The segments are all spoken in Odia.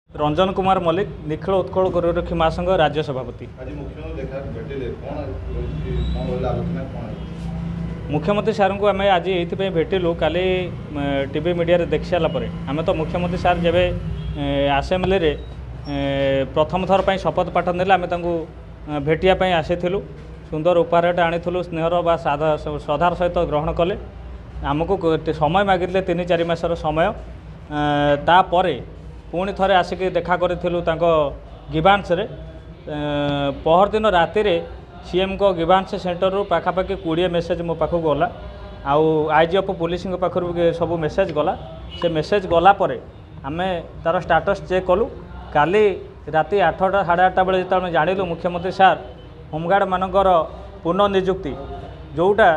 ରଞ୍ଜନ କୁମାର ମଲ୍ଲିକ, ନିଖିଳ ଉତ୍କଳ ଗୋରକ୍ଷୀ ମହାସଂଘ ରାଜ୍ୟ ସଭାପତି। ଆଜି ମୁଖ୍ୟମନ୍ତ୍ରୀ ଦେଖା ଭେଟିଲେ, କ'ଣ ରହିଛି, କ'ଣ ରହିଲା ଆଲୋଚନା, କ'ଣ ହେଇଛି? ମୁଖ୍ୟମନ୍ତ୍ରୀ ସାର୍ଙ୍କୁ ଆମେ ଆଜି ଏଇଥିପାଇଁ ଭେଟିଲୁ, କାଲି ଟିଭି ମିଡ଼ିଆରେ ଦେଖି ସାରିଲା ପରେ ଆମେ ତ ମୁଖ୍ୟମନ୍ତ୍ରୀ ସାର୍ ଯେବେ ଆସେମ୍ବଲିରେ ପ୍ରଥମ ଥର ପାଇଁ ଶପଥ ପାଠ ନେଲେ, ଆମେ ତାଙ୍କୁ ଭେଟିବା ପାଇଁ ଆସିଥିଲୁ। ସୁନ୍ଦର ଉପହାରଟା ଆଣିଥିଲୁ, ସ୍ନେହର ବା ଶ୍ରଦ୍ଧାର ସହିତ ଗ୍ରହଣ କଲେ। ଆମକୁ ସମୟ ମାଗିଥିଲେ, 3-4 ମାସର ସମୟ। ତାପରେ ପୁଣି ଥରେ ଆସିକି ଦେଖା କରିଥିଲୁ ତାଙ୍କ ଗିଭାନ୍ସରେ। ପହରଦିନ ରାତିରେ ସିଏମ୍ଙ୍କ ଗିଭାନ୍ସ ସେଣ୍ଟରରୁ ପାଖାପାଖି 20 ମେସେଜ୍ ମୋ ପାଖକୁ ଗଲା, ଆଉ I G of ପୋଲିସଙ୍କ ପାଖରୁ ବି ସବୁ ମେସେଜ୍ ଗଲା। ସେ ମେସେଜ୍ ଗଲା ପରେ ଆମେ ତା'ର ଷ୍ଟାଟସ୍ ଚେକ୍ କଲୁ। କାଲି ରାତି 8ଟା 8:30 ବେଳେ ଯେତେବେଳେ ଆମେ ଜାଣିଲୁ ମୁଖ୍ୟମନ୍ତ୍ରୀ ସାର୍ ହୋମଗାର୍ଡ଼ମାନଙ୍କର ପୁନଃନିଯୁକ୍ତି, ଯେଉଁଟା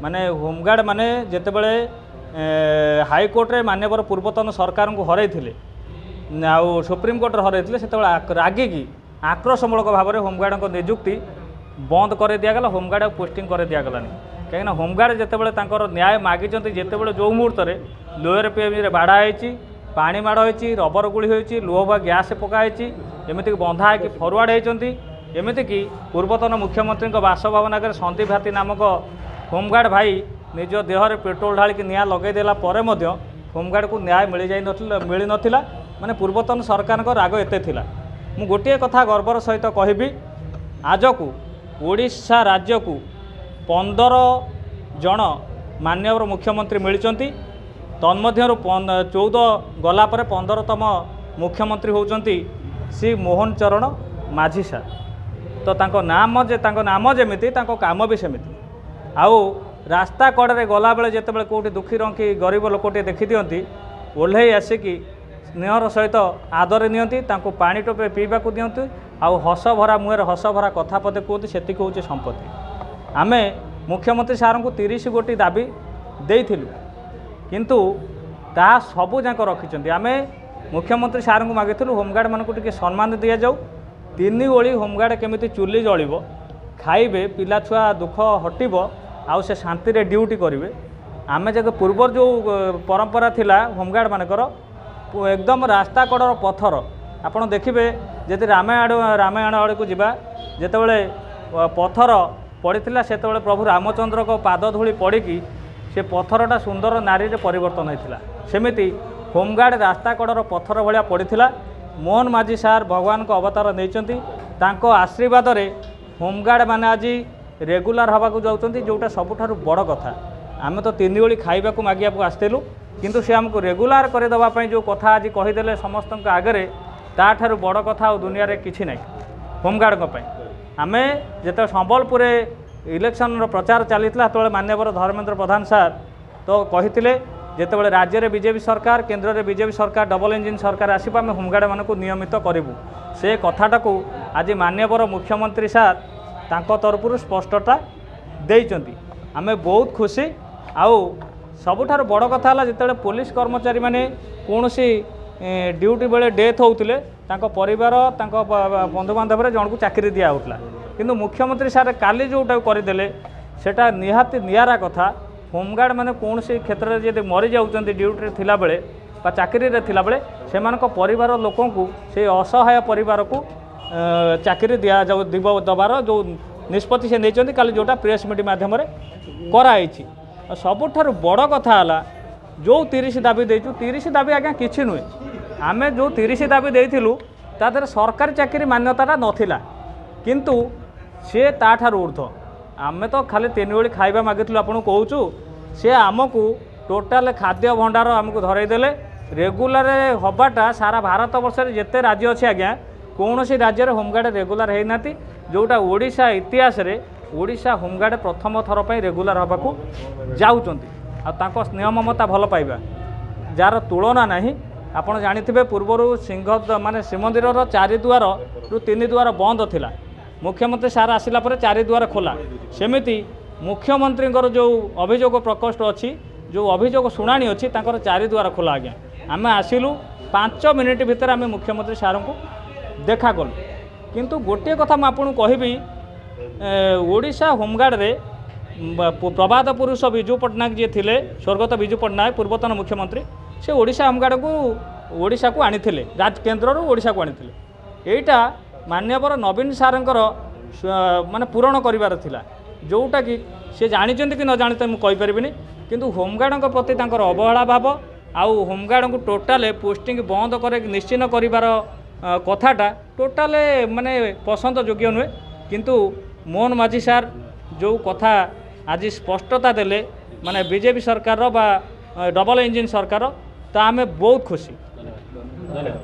ମାନେ ହୋମଗାର୍ଡ଼ ମାନେ ଯେତେବେଳେ ହାଇକୋର୍ଟରେ ମାନ୍ୟବର ପୂର୍ବତନ ସରକାରଙ୍କୁ ହରାଇଥିଲେ ଆଉ ସୁପ୍ରିମକୋର୍ଟରେ ହରାଇଥିଲେ, ସେତେବେଳେ ରାଗିକି ଆକ୍ରୋଶମୂଳକ ଭାବରେ ହୋମଗାର୍ଡ଼ଙ୍କ ନିଯୁକ୍ତି ବନ୍ଦ କରାଇ ଦିଆଗଲା, ହୋମଗାର୍ଡ଼ ଆଉ ପୋଷ୍ଟିଂ କରାଇ ଦିଆଗଲାନି। କାହିଁକିନା ହୋମଗାର୍ଡ଼ ଯେତେବେଳେ ତାଙ୍କର ନ୍ୟାୟ ମାଗିଛନ୍ତି, ଯେତେବେଳେ ଯେଉଁ ମୁହୂର୍ତ୍ତରେ ଲୋୟର ପିଏମ୍ରେ ବାଡ଼ା ହେଇଛି, ପାଣି ମାଡ଼ ହେଇଛି, ରବର ଗୁଳି ହୋଇଛି, ଲୁହବୁହା ଗ୍ୟାସ୍ ପକା ହେଇଛି, ଏମିତିକି ବନ୍ଧା ହେଇକି ଫରୱାର୍ଡ଼ ହେଇଛନ୍ତି, ଏମିତିକି ପୂର୍ବତନ ମୁଖ୍ୟମନ୍ତ୍ରୀଙ୍କ ବାସଭବନ ଆଗରେ ସନ୍ଦୀପ ହାତୀ ନାମକ ହୋମଗାର୍ଡ଼ ଭାଇ ନିଜ ଦେହରେ ପେଟ୍ରୋଲ ଢାଳିକି ନିଆଁ ଲଗାଇ ଦେଲା ପରେ ମଧ୍ୟ ହୋମଗାର୍ଡ଼କୁ ନ୍ୟାୟ ମିଳିଯାଇନଥିଲା, ମିଳିନଥିଲା। ମାନେ ପୂର୍ବତନ ସରକାରଙ୍କ ରାଗ ଏତେ ଥିଲା। ମୁଁ ଗୋଟିଏ କଥା ଗର୍ବର ସହିତ କହିବି, ଆଜକୁ ଓଡ଼ିଶା ରାଜ୍ୟକୁ 15 ଜଣ ମାନ୍ୟବର ମୁଖ୍ୟମନ୍ତ୍ରୀ ମିଳିଛନ୍ତି। ତନ୍ମଧ୍ୟରୁ 14 ଗଲା ପରେ 15ତମ ମୁଖ୍ୟମନ୍ତ୍ରୀ ହେଉଛନ୍ତି ଶ୍ରୀ ମୋହନ ଚରଣ ମାଝୀ ସାର୍। ତ ତାଙ୍କ ନାମ ଯେ ତାଙ୍କ ନାମ ଯେମିତି, ତାଙ୍କ କାମ ବି ସେମିତି। ଆଉ ରାସ୍ତା କଡ଼ରେ ଗଲାବେଳେ ଯେତେବେଳେ କେଉଁଠି ଦୁଃଖୀ ରଙ୍କି ଗରିବ ଲୋକଟିଏ ଦେଖିଦିଅନ୍ତି, ଓହ୍ଲେଇ ଆସିକି ସ୍ନେହର ସହିତ ଆଦର ନିଅନ୍ତି, ତାଙ୍କୁ ପାଣି ଟୋପେ ପିଇବାକୁ ଦିଅନ୍ତି, ଆଉ ହସ ଭରା ମୁହଁରେ ହସ ଭରା କଥା ପଦେ କୁହନ୍ତି, ସେତିକି ହେଉଛି ସମ୍ପତ୍ତି। ଆମେ ମୁଖ୍ୟମନ୍ତ୍ରୀ ସାର୍ଙ୍କୁ 30 ଗୋଟି ଦାବି ଦେଇଥିଲୁ, କିନ୍ତୁ ତାହା ସବୁ ଯାକ ରଖିଛନ୍ତି। ଆମେ ମୁଖ୍ୟମନ୍ତ୍ରୀ ସାର୍ଙ୍କୁ ମାଗିଥିଲୁ ହୋମଗାର୍ଡ଼ମାନଙ୍କୁ ଟିକେ ସମ୍ମାନ ଦିଆଯାଉ, 3 ଓଳି ହୋମଗାର୍ଡ଼ କେମିତି ଚୁଲି ଜଳିବ, ଖାଇବେ, ପିଲା ଛୁଆ ଦୁଃଖ ହଟିବ, ଆଉ ସେ ଶାନ୍ତିରେ ଡ୍ୟୁଟି କରିବେ। ଆମେ ଯେ ପୂର୍ବରୁ ଯେଉଁ ପରମ୍ପରା ଥିଲା ହୋମଗାର୍ଡ଼ମାନଙ୍କର, ଏକଦମ ରାସ୍ତା କଡ଼ର ପଥର, ଆପଣ ଦେଖିବେ ଯଦି ରାମାୟଣ ଆଡ଼କୁ ଯିବା, ଯେତେବେଳେ ପଥର ପଡ଼ିଥିଲା ସେତେବେଳେ ପ୍ରଭୁ ରାମଚନ୍ଦ୍ରଙ୍କ ପାଦ ଧୂଳି ପଡ଼ିକି ସେ ପଥରଟା ସୁନ୍ଦର ନାରୀରେ ପରିବର୍ତ୍ତନ ହୋଇଥିଲା। ସେମିତି ହୋମଗାର୍ଡ଼ ରାସ୍ତା କଡ଼ର ପଥର ଭଳିଆ ପଡ଼ିଥିଲା। ମୋହନ ମାଝୀ ସାର୍ ଭଗବାନଙ୍କ ଅବତାର ନେଇଛନ୍ତି, ତାଙ୍କ ଆଶୀର୍ବାଦରେ ହୋମଗାର୍ଡ଼ ମାନେ ଆଜି ରେଗୁଲାର ହେବାକୁ ଯାଉଛନ୍ତି, ଯେଉଁଟା ସବୁଠାରୁ ବଡ଼ କଥା। ଆମେ ତ 3 ଓଳି ଖାଇବାକୁ ମାଗିବାକୁ ଆସିଥିଲୁ, କିନ୍ତୁ ସେ ଆମକୁ ରେଗୁଲାର କରିଦେବା ପାଇଁ ଯେଉଁ କଥା ଆଜି କହିଦେଲେ ସମସ୍ତଙ୍କ ଆଗରେ, ତାଠାରୁ ବଡ଼ କଥା ଆଉ ଦୁନିଆରେ କିଛି ନାହିଁ ହୋମଗାର୍ଡ଼ଙ୍କ ପାଇଁ। ଆମେ ଯେତେବେଳେ ସମ୍ବଲପୁରରେ ଇଲେକ୍ସନର ପ୍ରଚାର ଚାଲିଥିଲା, ସେତେବେଳେ ମାନ୍ୟବର ଧର୍ମେନ୍ଦ୍ର ପ୍ରଧାନ ସାର୍ ତ କହିଥିଲେ, ଯେତେବେଳେ ରାଜ୍ୟରେ ବିଜେପି ସରକାର, କେନ୍ଦ୍ରରେ ବିଜେପି ସରକାର, ଡବଲ ଇଞ୍ଜିନ୍ ସରକାର ଆସିବ, ଆମେ ହୋମଗାର୍ଡ଼ମାନଙ୍କୁ ନିୟମିତ କରିବୁ। ସେ କଥାଟାକୁ ଆଜି ମାନ୍ୟବର ମୁଖ୍ୟମନ୍ତ୍ରୀ ସାର୍ ତାଙ୍କ ତରଫରୁ ସ୍ପଷ୍ଟତା ଦେଇଛନ୍ତି। ଆମେ ବହୁତ ଖୁସି। ଆଉ ସବୁଠାରୁ ବଡ଼ କଥା ହେଲା, ଯେତେବେଳେ ପୋଲିସ କର୍ମଚାରୀମାନେ କୌଣସି ଡ୍ୟୁଟି ବେଳେ ଡେଥ୍ ହେଉଥିଲେ, ତାଙ୍କ ପରିବାର ତାଙ୍କ ବନ୍ଧୁବାନ୍ଧବରେ ଜଣକୁ ଚାକିରି ଦିଆହେଉଥିଲା। କିନ୍ତୁ ମୁଖ୍ୟମନ୍ତ୍ରୀ ସାର୍ କାଲି ଯେଉଁଟାକୁ କରିଦେଲେ ସେଇଟା ନିହାତି ନିଆରା କଥା। ହୋମଗାର୍ଡ଼ ମାନେ କୌଣସି କ୍ଷେତ୍ରରେ ଯଦି ମରିଯାଉଛନ୍ତି ଡ୍ୟୁଟିରେ ଥିଲାବେଳେ ବା ଚାକିରିରେ ଥିଲାବେଳେ, ସେମାନଙ୍କ ପରିବାର ଲୋକଙ୍କୁ, ସେଇ ଅସହାୟ ପରିବାରକୁ ଚାକିରି ଦିଆଯାଉ ଦେବାର ଯେଉଁ ନିଷ୍ପତ୍ତି ସେ ନେଇଛନ୍ତି, କାଲି ଯେଉଁଟା ପ୍ରେସ୍ ମିଟ୍ ମାଧ୍ୟମରେ କରାହେଇଛି। ଆଉ ସବୁଠାରୁ ବଡ଼ କଥା ହେଲା, ଯେଉଁ 30 ଦାବି ଦେଇଛୁ, 30 ଦାବି ଆଜ୍ଞା କିଛି ନୁହେଁ। ଆମେ ଯେଉଁ 30 ଦାବି ଦେଇଥିଲୁ ତା ଦେହରେ ସରକାରୀ ଚାକିରି ମାନ୍ୟତାଟା ନଥିଲା, କିନ୍ତୁ ସିଏ ତାଠାରୁ ଉର୍ଦ୍ଧ୍ୱ। ଆମେ ତ ଖାଲି 3 ଓଳି ଖାଇବା ମାଗିଥିଲୁ, ଆପଣଙ୍କୁ କହୁଛୁ, ସେ ଆମକୁ ଟୋଟାଲ ଖାଦ୍ୟ ଭଣ୍ଡାର ଆମକୁ ଧରାଇ ଦେଲେ। ରେଗୁଲାର ହେବାଟା ସାରା ଭାରତ ବର୍ଷରେ ଯେତେ ରାଜ୍ୟ ଅଛି ଆଜ୍ଞା, କୌଣସି ରାଜ୍ୟରେ ହୋମଗାର୍ଡ଼ ରେଗୁଲାର ହେଇନାହାନ୍ତି, ଯେଉଁଟା ଓଡ଼ିଶା ଇତିହାସରେ ଓଡ଼ିଶା ହୋମଗାର୍ଡ଼ ପ୍ରଥମ ଥର ପାଇଁ ରେଗୁଲାର ହେବାକୁ ଯାଉଛନ୍ତି। ଆଉ ତାଙ୍କ ସ୍ନେହ ମମତା ଭଲ ପାଇବା ଯାହାର ତୁଳନା ନାହିଁ। ଆପଣ ଜାଣିଥିବେ ପୂର୍ବରୁ ସିଂହ ମାନେ ଶ୍ରୀମନ୍ଦିରର 4 ଦୁଆରରୁ 3 ଦୁଆର ବନ୍ଦ ଥିଲା, ମୁଖ୍ୟମନ୍ତ୍ରୀ ସାର୍ ଆସିଲା ପରେ 4 ଦୁଆର ଖୋଲା। ସେମିତି ମୁଖ୍ୟମନ୍ତ୍ରୀଙ୍କର ଯେଉଁ ଅଭିଯୋଗ ପ୍ରକୋଷ୍ଠ ଅଛି, ଯେଉଁ ଅଭିଯୋଗ ଶୁଣାଣି ଅଛି, ତାଙ୍କର 4 ଦୁଆର ଖୋଲା ଆଜ୍ଞା। ଆମେ ଆସିଲୁ, 5 ମିନିଟ୍ ଭିତରେ ଆମେ ମୁଖ୍ୟମନ୍ତ୍ରୀ ସାର୍ଙ୍କୁ ଦେଖା କଲୁ। କିନ୍ତୁ ଗୋଟିଏ କଥା ମୁଁ ଆପଣଙ୍କୁ କହିବି, ଓଡ଼ିଶା ହୋମଗାର୍ଡ଼ରେ ପ୍ରବାଦ ପୁରୁଷ ବିଜୁ ପଟ୍ଟନାୟକ ଯିଏ ଥିଲେ, ସ୍ୱର୍ଗତ ବିଜୁ ପଟ୍ଟନାୟକ ପୂର୍ବତନ ମୁଖ୍ୟମନ୍ତ୍ରୀ, ସେ ଓଡ଼ିଶା ହୋମଗାର୍ଡ଼କୁ ଓଡ଼ିଶାକୁ ଆଣିଥିଲେ, ରାଜ କେନ୍ଦ୍ରରୁ ଓଡ଼ିଶାକୁ ଆଣିଥିଲେ। ଏଇଟା ମାନ୍ୟବର ନବୀନ ସାର୍ଙ୍କର ମାନେ ପୂରଣ କରିବାର ଥିଲା, ଯେଉଁଟାକି ସେ ଜାଣିଛନ୍ତି କି ନ ଜାଣିଛନ୍ତି ମୁଁ କହିପାରିବିନି, କିନ୍ତୁ ହୋମଗାର୍ଡ଼ଙ୍କ ପ୍ରତି ତାଙ୍କର ଅବହେଳା ଭାବ ଆଉ ହୋମଗାର୍ଡ଼ଙ୍କୁ ଟୋଟାଲ ପୋଷ୍ଟିଂ ବନ୍ଦ କରି ନିଶ୍ଚିହ୍ନ କରିବାର କଥାଟା ଟୋଟାଲ ମାନେ ପସନ୍ଦ ଯୋଗ୍ୟ ନୁହେଁ। କିନ୍ତୁ ମୋହନ ମାଝୀ ସାର୍ ଯେଉଁ କଥା ଆଜି ସ୍ପଷ୍ଟତା ଦେଲେ, ମାନେ ବିଜେପି ସରକାରର ବା ଡବଲ ଇଞ୍ଜିନ୍ ସରକାର, ତା ଆମେ ବହୁତ ଖୁସି। ଧନ୍ୟବାଦ।